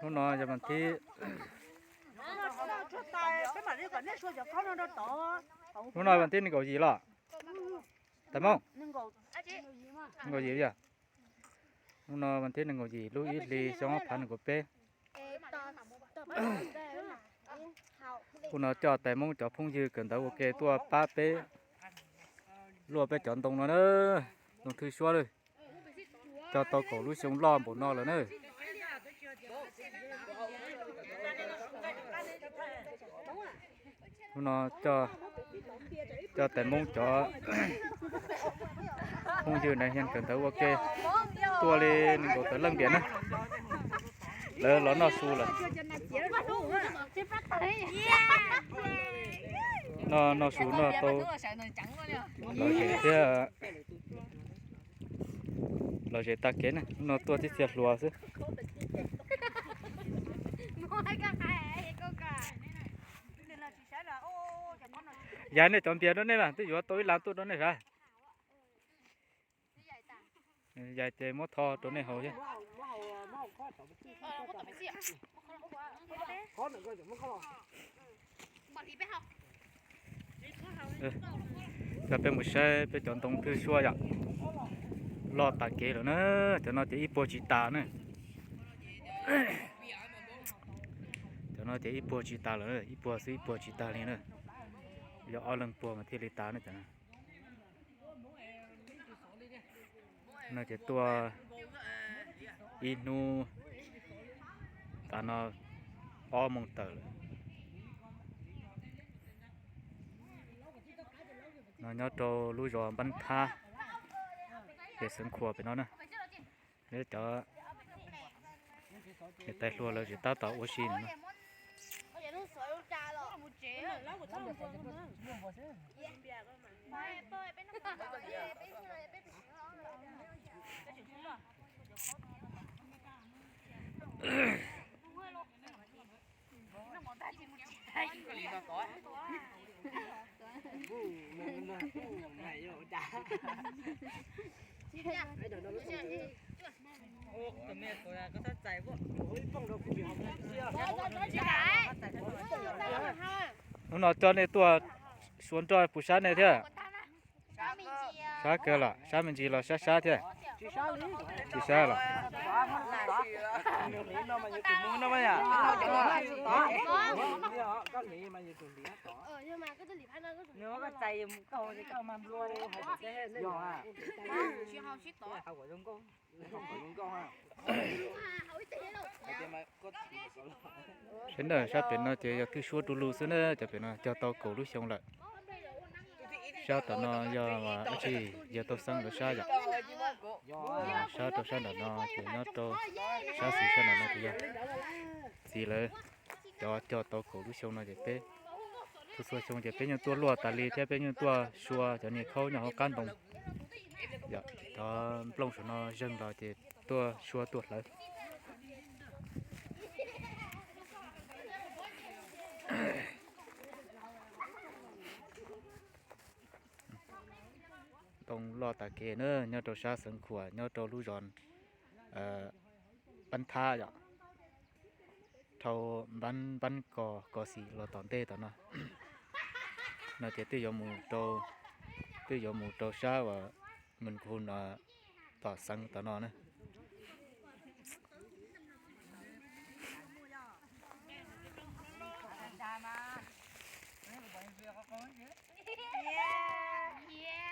Hnub no yog vas thib, hnub no vas thib nees nkaum yim los? Tais Moob, nees nkaum yim yog. Hnub no vas thib nees nkaum yim lub ib hlis xyoo ob phav nees nkaum peb. Hnub no coj Tais Moob cov phooj ywg kawm ntawv ua ke tuaj pab peb luaj peb cov ntoo no na, ntoo thwj suab lawm. Coj tau kaum lub xyoo loj npaum no lawm na. Hnub no coj Tais Moob cov phooj ywg na, yog kawm ntawv ua ke tuaj li nees nkaum tawm leej ntiam na. Lawv los noj su lawm. Noj, noj su noj tau lom zem thiab. Lom zem tag kev na, no tuaj tib txhia hluas xwb. Yais nej cov npias rau nej mas twb yuav tau ib lab tuaj rau nej sav. Yais ces muab tho rau nej haus thiab. Coj peb mus saib peb cov ntoo thwj suab yom. Loj tas kev lawm na, cov no ces ib puag tsis tas na. Cov no ces ib puag tsis tas lawm, ib puag xwb ib puag tsis tas li na. Yog ob leeg puag mas thiaj li tas na cov no. No ces tuaj ib hnub tas no ob moos tawm lawm. No nyob rau lub zos Npab Thab, ces Xeev Khuam pem no na. Cov niam tais hluas lawv tseem tab tom ua si no. Hnub no coj nej tuaj suav nroj puas sab nej thiab? Sab kawg los sab me ntsis los sab sab thiab? Tsis sab los? Sab na, sab pem no ces yog thwj suab du lug xwb na, cov pem no cog tau kaum lub xyoo lawm. Sab tom no yog dab tsi, yog tau xeeb lawv sab yom. Sab rau sab nram no ces nyob rau sab xis sab nram no ces yog txiv lawv cov cog tau kaum lub xyoo no ces peb txhua txhua xyoo ces peb yeej tuaj luaj tas li thiab peb yeej tuaj sua cov niag khaub nyob hauv qab ntoo. Cov nplooj saum no zeeg los ces tuaj sua tuaj hlawv. Ntoo loj tas kev na, nyob rau sab Xeev Khuam, nyob rau lub zos Npab Thab yom, dhau Npab Kos Kos Xis los tom ntej tom no. No ces twb yuav mus rau, twb yuav mus rau sab uas Mes Kus no, tom xeev tom no na.